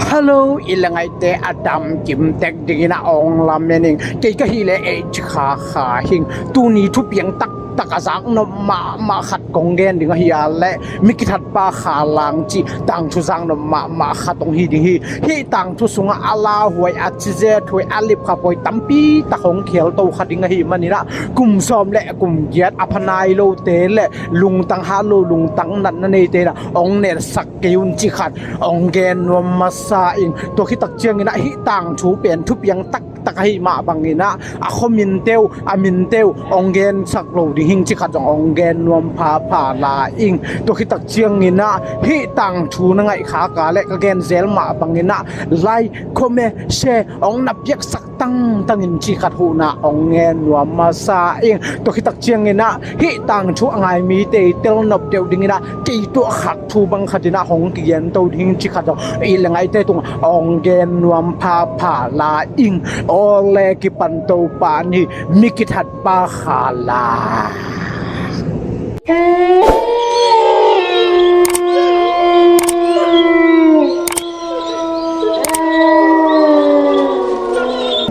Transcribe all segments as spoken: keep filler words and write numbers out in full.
Hello, i le ngaihte a dam kim tek dingin a ong lamen ing. Kei ka hi le ei ci kha kha hing. Tuni thupiang taktak a zak nop mahmah khat kong gen ding ahi a le, mi kithat pa Kha Lang ci tangthu zak nop mahmah khat ong hi ding hi. Hih tangthu sungah a lauhuai, a cizet huai, a lipkhap huai tampi tak hong khial to kha ding ahi manin ah, kum sawm le kum giat a pha nai lote le lungtang hat lo, lungtang natna neite in ah ong nelsak kei un ci khat ong gen nuam masa ing. Tua khit tak ciangin ah hih tangthu pen thupiang taktak ahi mah bangin ah a khuaminte uh, a minte uh ong gensak lo ding hing ci khat zong ong gen nuam phapha lai ing. Tua khit tak ciangin ah hih tangthu na ngaih khak a le ka gen zel mah bangin ah like, comment, share ong na piaksak tangtangin ci khat huhna ong gen nuam masa ing. Tua khit tak ciangin ah hih tangthu a ngai mite i tel nop deuh dingin ah kei tuah khak thu bang khatin ah hong kigen to ding ci khat zong i le ngaihte tungah ong gen nuam phapha lai ing. Aw le, kipan to pah ni, mi kithat pa Kha Lang.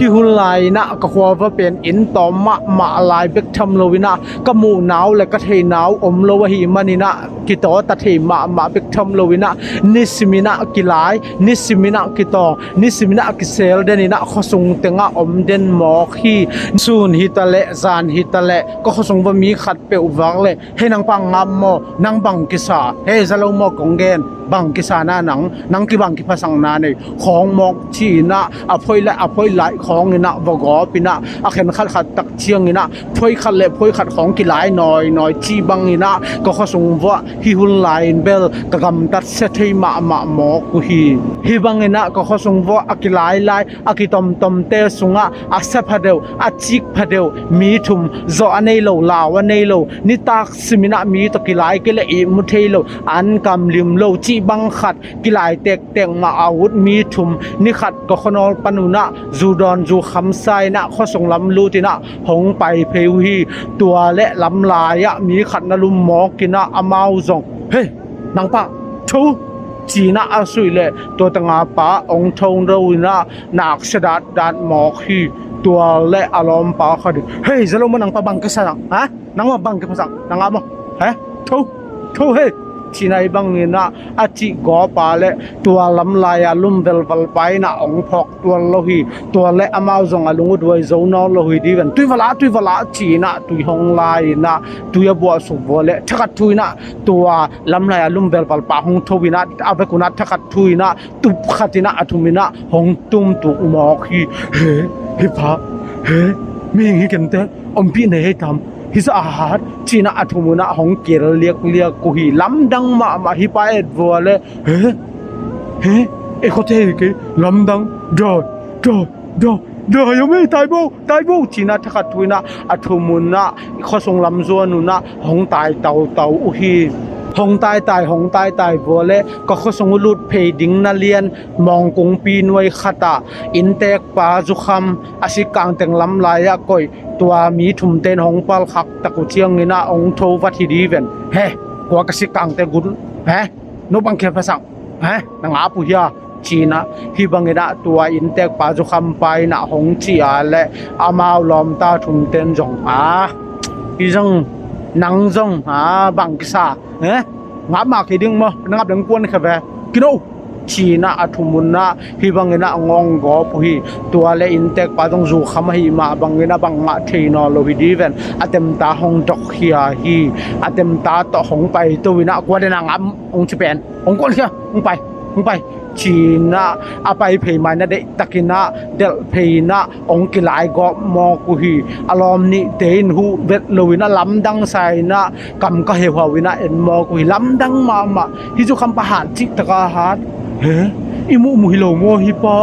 Hih hun lai-in ah ka khua va pen inn tawm mahmah lai bek tham loin ah ka muhna uh le ka theihna uh om lo ahih manin ah kitawt a thei mahmah bek tham loin ah nisimin ah kilai, nisimin ah kitawng, nisimin ah kisel denin ah khuasung tengah om den mawk hi. Sun hi ta leh, zan hi ta leh, ka khuasung va mi khat peuh vak leh, "Hei, nang pa ngap maw? Nang bang kisa? Hei, za lo maw kong gen? Bang kisa na nang? Nang kibang kiphasakna nei khawng mawk," ci-in ah a phoih le a phoih lai khawngin ah va gawpin ah a khen khat khat tak ciangin ah phoih khat le phoih khat khawng kilai nawinawi cih bangin ah ka khuasung vuah hih hun lai-in bel ka gamtat sia thei mahmah mawk uh hi. Hih bangin ah ka khuasung vuah a kilai lai a kitomtomte sungah a sia pha deuh, a cik pha deuh mi thum, zawh a nei lo, lau a nei lo, nitak simin ah mi tawh kilai kei leh ihmu thei lo, an kam lim lo cih bang khat kilai tektek mah a ut mi thum, ni khat ka khuanawl pan un ah zu dawn zu kham sa-in ah khuasung lam lutin ah hong pai phei uh hi. Tua le lamlai ah mi khat na lum mawkin ah amau zong, "Hei, nang pa, tho," ci-in ah a suih leh tua tanga pa ong tho lo-in ah nak sia datdat mawk hi. Tua le a lawmpa khat in, "Hei, za lo maw, nang pa bang kisa nang? Ha? Nang maw bang kiphasak? Nang ngap maw? He? Tho, tho hei," ci-in ah hih bangin ah a cih gawp a le tua lamlai a lum velval pa in ah ong phawk tuan lo hi. Tua le amau zong a lung uh duai zo nawn lo hi ding ven. "Tui va la, tui va la," ci-in ah tui hong la-in ah tui a buahsuk vua le thakhat thu-in ah tua lamlai a lum velval pa hong tho-in ah a vekun ah thakhat thu-in ah tup khatin ah a thumin ah hong tumtuk mawk hi. "He, hih pa, he, mihing hi kei inteh, ompih nei hei tam, hih zah a hat," ci-in ah a thumun ah hong kil liakliak uh hi. Lamdang mahmah hih pa et vua le, "He, he, ei khuate hi kei, lamdang, dawi, dawi, dawi, dawi om ei, tai bo, tai bo," ci-in ah thakhat thu-in ah a thumun ah khuasung lam zuan un ah hong tai tautau uh hi. Hong taitai, hong taitai vua le ka khuasung uh lut phei ding na lian mawngkungpi nuai khat ah inntekpa zukham a sikkang teng lamlai ah koih tua mi thumte in hong palkhak tak uh ciangin ah ong tho vat hi ding ven. "He, kua ka sikkangte gun? He, no bang kiphasak? He, nang ngap uh hia?" ci-in ah hih bangin ah tua inntekpa zukhampa in ah hong cih a le amau lawmta thumte in zong, "A, hih zong, nang zong, a, bang kisa? He, ngap mah kei ding maw, na ngap ding kuan kha ve, kino," ci-in ah a thumun ah hih bangin ah a ngawng gawp uh hi. Tua le inntekpa zong zukham ahih mah bangin ah bangmah thei nawn lo hi ding ven. A temta hong dok khia hi. A temta tawh hong paito-in ah, "Kua den a ngap?" ong ci pen, "Ong kuan khia, ong pai, ong pai," ci-in ah a pai phei mai na deihtakin ah delh phei-in ah ong kilai gawp mawk uh hi. A lawm nihte in huh vet lo-in ah lamdang sa-in ah kam ka heuhau-in ah en mawk uh hi. Lamdang mahmah. Hih zukhampa hat cihtak a hat. "He, i muhmuh hi lo maw hih pa?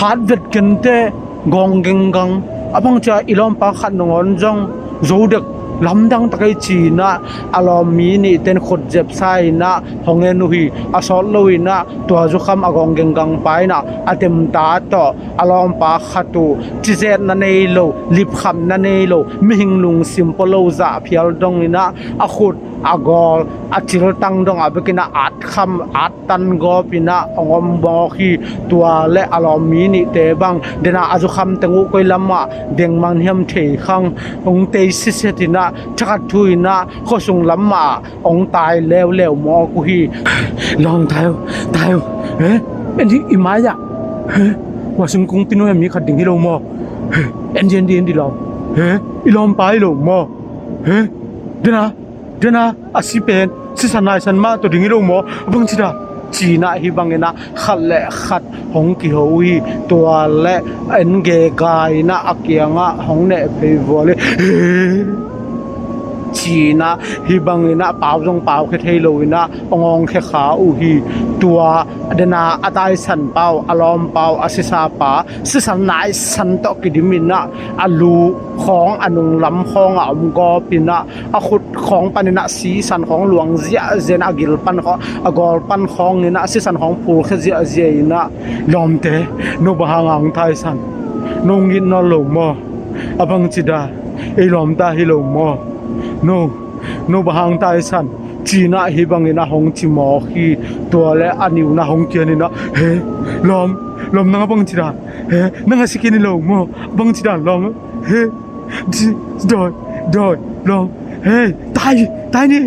Hat vet kei inteh, gawng genggang. A bang cia i lawmpa khat nangawn zong zo dek, lamdang tak ei," ci-in ah a lawm mi nihte in khut zep sa-in ah hong en uh hi. A sawt lo-in ah tua zukham a gawng genggang pa in ah a temta tawh a lawmpa khat uh, cizet na nei lo, lipkhap na nei lo, mihing lungsim pua lo zah phial dongin ah a khut a gawl a ciltang dongah bekinah at kham at tan gawpinah hong om mawk hi. Tua le a lawm mi nihte bang denah a zukham teng uh koi lamah dengmang hiam thei khang hong tei sisetinah thakhat thu inah khuasung lamah hong tai leuleu mawk uh hi. Lawm, tai uh, tai uh. He? En dih i mai-ah. He? Ua singkung pinuai mi khat ding hi lo maw? He? En dih, en dih, en dih lawm. He? I lawmpa hi lo maw? He? Dena, dena a si pen sisan naisan mah tawh ding hi lo maw? A bangci dan? Cinah hih banginah khat le khat hong kiho uh hi. Tua le en gega inah a kiangah hong neh phei vual hi. Cinah hih banginah pau zong paukhia thei loinah hong awngkhia kha uh hi. Tua dena a taisan pa uh, a lawmpa uh, a sisa pa sisan naisan tawh kidiminah a lu khawng, a nunglam khawngah om gawpinah a khut khawng paninah sisan khawng luang ziahziah inah a gil pan khawng, a gawl pan khawnginah sisan khawng phulkhia ziahziah inah, lawmte, no bang hanga hong taisan? No ngit nawn lo maw? A bangci dan? Ei lawmta hi lo maw? No, no bang hang taisan? Cinah hih banginah hong ci mawk hi. Tua le a niunah hong kianinah, he, lawm, lawm, nang a bangci dan? He, nang a si khin hi lo maw? A bangci dan lawm? He, dawi, dawi, lawm. Hei, tai, tai ni.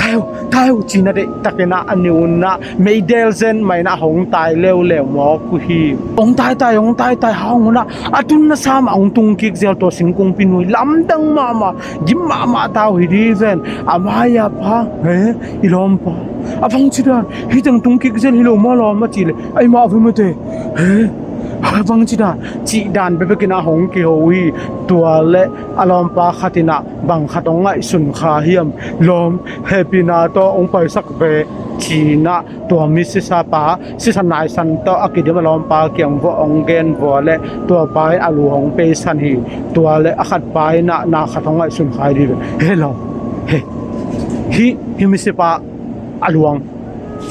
Tai uh, tai uh, cinah deihtakinah a niunah meidel zen mainah hong tai leuleu mawk uh hi. Hong taitai, hong taitai hang unah a tunna samah hong tungkik zel tua singkung pinuai lamdang mahmah, gim mahmah ta uh hi dih ven. A mai-ah pa, he, i lawmpa. A bangci dan? Hih teng tungkik zel hi lo maw lawm, a cih leh, ai mah a vumate. He? A bangci dan? Cih dan bekbekinah hong kiho uh hi. Tua le a lawmpa khatinah bang khat hong ngaihsun kha hiam? Lawm, hehpihna tawh hong paisak ve, cinah tua mi sisa pa sisan naisan tawh a kidim a lawmpa kiang vuah hong gen vua le tua pa in a lu hong peisan hi. Tua le a khat pa inah na khat hong ngaihsun kha hi dih ve. He lawm, he, hih, hih misipa a luang,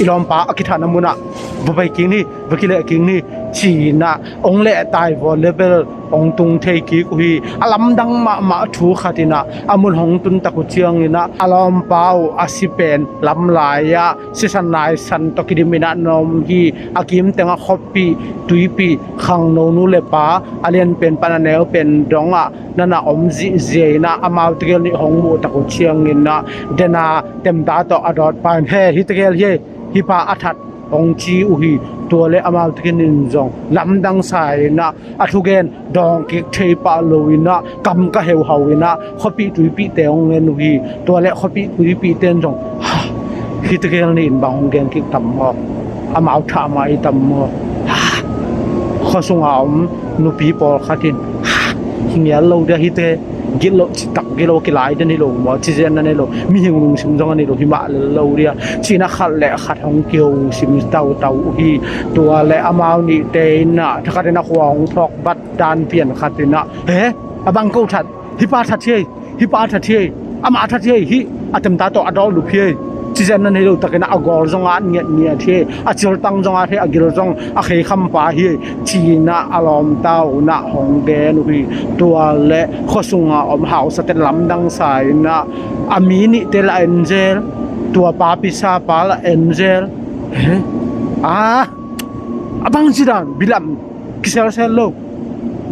i lawmpa a kithahna munah va pai kik ni, va kileh kik ni, cinah hong lehtai vua le bel hong tung thei kik uh hi. A lamdang mahmah thu khatinah a mun hong tuntak uh cianginah a lawmpa uh a si pen lamlai-ah sisan naisan tawh kidiminah na om hi. A kimtengah khuapih tuipih, khangno nu le pa, a lianpen pan a neupen dongah nana om zihziah inah amau tegel nih hong muhtak uh cianginah dena temta tawh a dawtpa in, he, hih tegel hi ei, hih pa a that, hong ci uh hi. Tua le amau tegel in zong lamdang sa inah a thugen dawng kik thei pah loinah kam ka heuhau inah khuapih tuipihte hong ngen uh hi. Tua le khuapih tuipihte in zong, ha, hih tegel nih in bang hong gen kik tam maw? Amau thah mah hi tam maw? Ha, khuasunga om nupi pawlkhat in, ha, hi ngial lo dia hihte, gilo, citak gilo, kilai den hi lo maw, ci zen nan hi lo, mihing lungsim zong an hi lo, hi mah lel lo dia, cinah khat le khat hong kiho sim tautau uh hi. Tua le amau nihte inah thakhatinah khua hong phawk bat dan pian khatinah, he, a bang ko that? Hih pa that hi ei, hih pa that hi ei, amah that hi ei, hih a temta tawh a dawh lup hi ei, ci zen nan hi lo takinah a gawl zong at ngiatngiat hi ei, a ciltang zong at hi ei, a gil zong a khei kham pa hi ei, cinah a lawmta unah hong gen uh hi. Tua le khuasunga om hausate lamdang sa inah a mi nihte la en zel, tua papi sapa la en zel. He? A, a bangci dan, bilam kiselsel lo.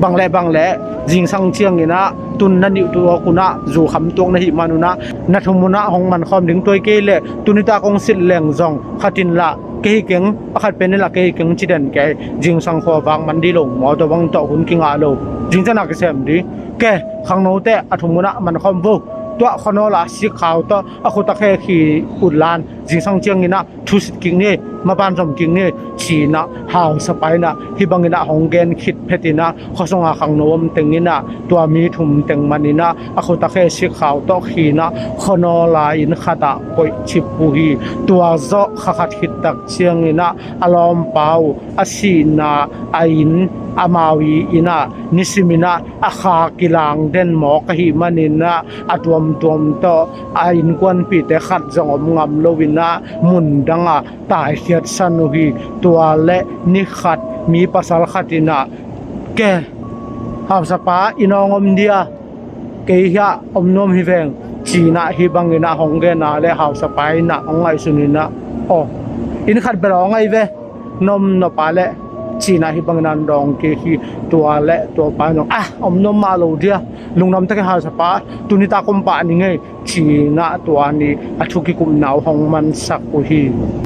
Bang le bang le, zingsang cianginah tun na nih tuak unah, zukham tuak na hih man unah, na thum unah hong mankhawm ding, tua kei leh tuni tak hong silh leng zong khat in lah kei hi keng, a khat pen in lah kei hi keng ci den kei. Zingsang khua vak man dih lo maw? Tua bang tawh hun kingah lo. Zingciangah kisem dih. Ke, khangnote a thum unah mankhawm vo. Tuah khuanawl a sikkhau tawh a khut a khe khi utlan, zingsang cianginah thusit kik ni, maban zom kik ni, cinah hausapa inah hih banginah hong gen khit phetinah khuasunga khangno om tenginah tua mi thum teng maninah a khut a khe sikkhau tawh khinah khuanawl a inn khatah koihcip uh hi. Tua zawh kha khat khittak cianginah a lawmpa uh a sihna a inn, amau ii innah nisiminah a kha kilang den mawk ahih maninah a tuamtuam tawh a innkuanpihte khat zong om ngam loinah mun dangah taikhiatsan uh hi. Tua le ni khat mi pasal khat inah, ke, hausapa, i nawng om dia, kei hiah om nuam hi veng, Ci-in ah hih bangin ah hong gen a leh hausapa in ah hong ngaihsun in ah, aw, inn khat bel hong ngai ve, na om nop a leh, ci-in ah hih bangin ah hong dawng kik hi. Tua leh tua pa in zong, ah, om nuam mah lo dia, lungdam tek hi hausapa, tuni tak om pah ning ei, ci-in ah tua ni a thu kikupna uh hong mansak uh hi.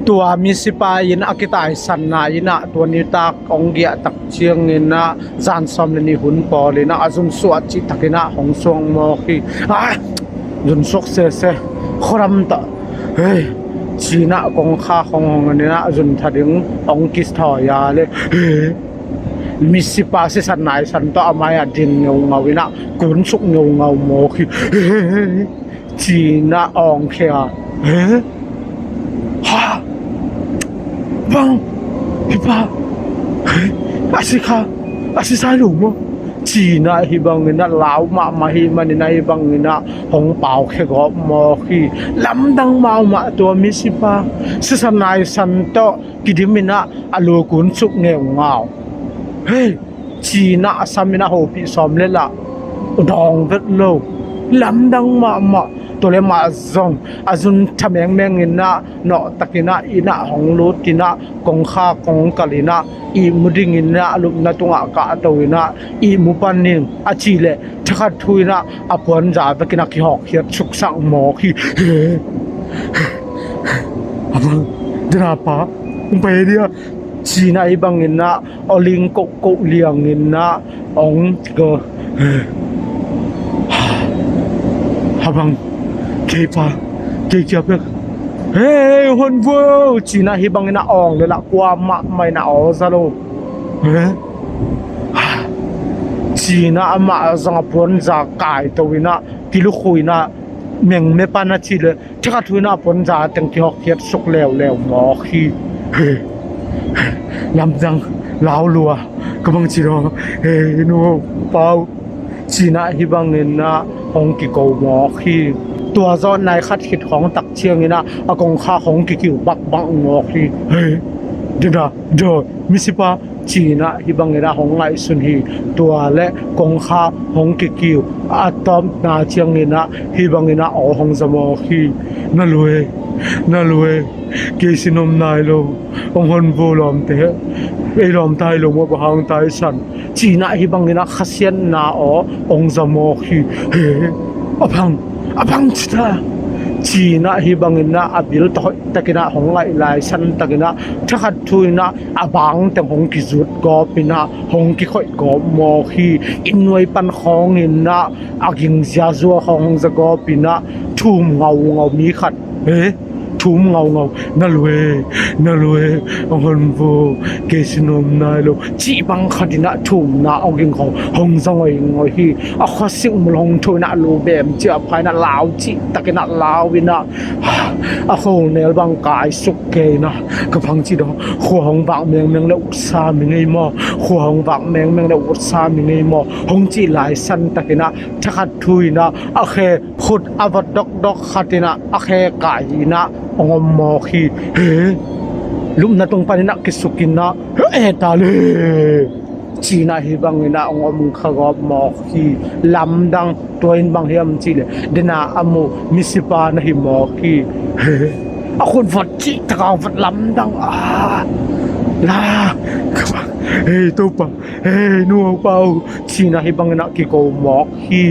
Tua misipa in a kitaisanna in ah tua nitak hong giah tak ciangin ah zan sawm leh nih hun pawl in ah a zunsuah cihtakin ah hong suang mawk hi. Ah, zunsuak sese, khuadam tawh, hei, ci-in ah kongkhak hong hong in ah zun tha ding hong kithawi a leh, hei, misipa sisan naisan tawh a mai-ah din ngeungau in ah kunsuk ngeungau mawk hi. Hei, ci-in ah awng khia. Hei, ha, bang, hih pa, hei, a si kha, a si sai lo maw, ci-in ah hih bangin ah lau mahmah hih manin ah hih bangin ah hong pau khia gawp mawk hi. Lamdang mahmah tua misipa, sisan naisan tawh kidim in ah a lu kunsuk ngeungau. Hei, ci-in ah a sam in ah hopih sawm leh lah dawng vet lo. Lamdang mahmah. Tua leh mah zong a zun tha mengmeng in ah nawh takin ah inn ah hong lut in ah kongkhak hong kal in ah ihmu dingin ah lupna tungah kahto in ah ihmu panin a cih leh thakhat thu in ah a puanza vekin ah kihawkkhiat suksak mawk hi. Amang, dena pa, hong pai dia, ci-in ah hih bangin ah aw ling kohkoh liangin ah hong go. Habang, kei pa, kei kia pek. Hei, hong hon vo, ci-in ah hih bangin ah awng leh lah kua mahmah in ah aw za lo. Hei, ci-in ah amah zong a puanza kaito in ah kilukhu in ah mengme pan a cih leh thakhat thu in ah puanza teng kihawkkhiat suk leuleu mawk hi. Lamdang, lau lua, ka bang ci daw, hei, nu, pa uh, ci-in ah hih bangin ah hong kiko mawk hi. Tua zawh nai khat khit khawng tak ciangin ah a kongkhak hong kikiu bakbak mawk hi. Hei, dena, daw, misipa, ci-in ah hih bangin ah hong ngaihsun hi. Tua leh kongkhak hong kikiu a tawpna ciangin ah hih bangin ah aw hong za mawk hi. Na lua e, na lua e, kei si nuam nai lo, hong hon vo lawmte, ei lawm tai lo maw, bang hang taisan, ci-in ah hih bangin ah khasiatna aw hong za mawk hi. Hei, a bang, a bang ci ta, ci-in ah hih bangin ah a bil tawh hoih takin ah hong ngaih lai san takin ah thakhat thu in ah a bang teng hong kizut gawp in ah hong kikhoih gawp mawk hi. Inn nuai pan khawngin ah a ging ziazua khawng hong za gawp in ah thum ngaungau mi khat, hei, thum ngaungau, na lua e, na lua e, hong hon vo, kei si nuam nai lo, cih bang khat in ah thumna aw ging khawng hong za ngoingoi hi. A khua singmul hong thu in ah lu bem ciah pha in ah lau cihtakin ah lau in ah a khonel bang kai suk kei in ah, ka bang ci daw, khua hong vak mengmeng leh utsa mi ngei maw, khua hong vak mengmeng leh utsa mi ngei maw, hong cih lai san takin ah thakhat thu in ah a khe khut a vot dokdok khat in ah a khe kai in ah hong om mawk hi. Hei, lupna tung panin ah kisuk in ah, hei, ta leh, ci-in ah hih bangin ah hong om kha gawp mawk hi. Lamdang. Tua in bang hiam cih leh dena a mu misipa na hi mawk hi. A khut vot cihtak a vot lamdang a, la, hei, Topa, hei, nu, pa uh, ci-in ah hih bangin ah kiko mawk hi.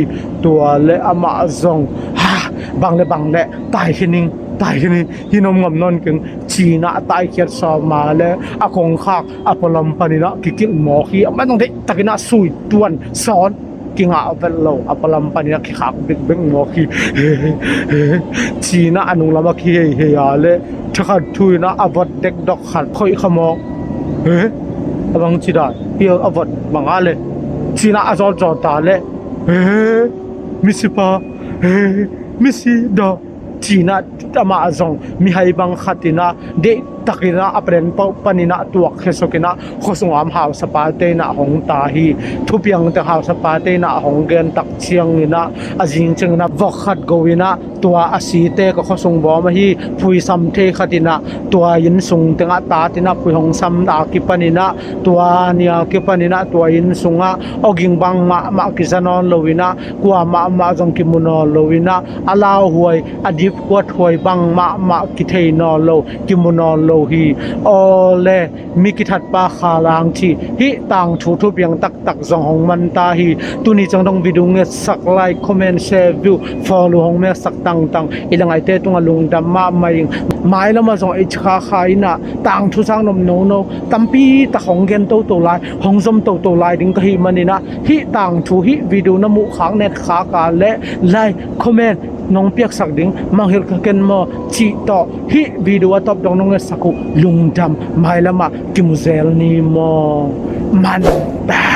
Tua leh amah zong, ha, bang leh bang leh, taikhia ning, taikhia ning, hih na om ngam nawn keng, ci-in ah a taikhiat sawm a leh a kongkhak a pualam panin ah kikilh mawk hi. Amah zong deihtakin ah sui tuan sawn, kingah vet lo, a pualam panin ah kikhak bekbek mawk hi. Ci-in ah a nunglam ah kiheihei a leh thakhat thu in ah a vot dekdok khat khoih kha mawk. Hei, a bang ci dan, hih a vot bang a leh, ci-in ah a zawtzawt a leh, hei, misipa, hei, misi daw, ci-in ah amah zong mihai bang khat in ah deih takinah a pen pauh paninah tuak khia sokinah khuasung a om hausapate inah hong ta hi. Thupiang teng hausapate inah hong gen tak cianginah a zing cianginah vok khat go inah tua a site ka khuasung bawm ahi, phuisam thei khat inah tua inn sung tengah tatinah phui hong sam a kipaninah tua nia kipaninah tua inn sungah awging bang mahmah kiza nawn lo inah kua mahmah zong kimu nawn lo inah a lauhuai a dipkuat huai bang mahmah kithei nawn lo, kimu nawn lo hi. Awle, mi kithatpa Kha Lang Thi, hih tangthu thupiang taktak zong hong manta hi. Tuni ciang dong video ngetsak, like, comment, share, view, follow hong meksak tangtang i la ngaite tungah lungdam mahmah ing. Mailamah zong ei khakha inah tangthu sang nop nono tampi tak hong gen toto lai, hong zom toto lai ding ka hih maninah hih tangthu hih video na muh khak net khak a le like, comment nong piaksak ding mangngilh ka ken maw cih tawh hih video a tawp dong nong ngetsak uh lungdam. Mailamah kimu zel ni maw? Manta.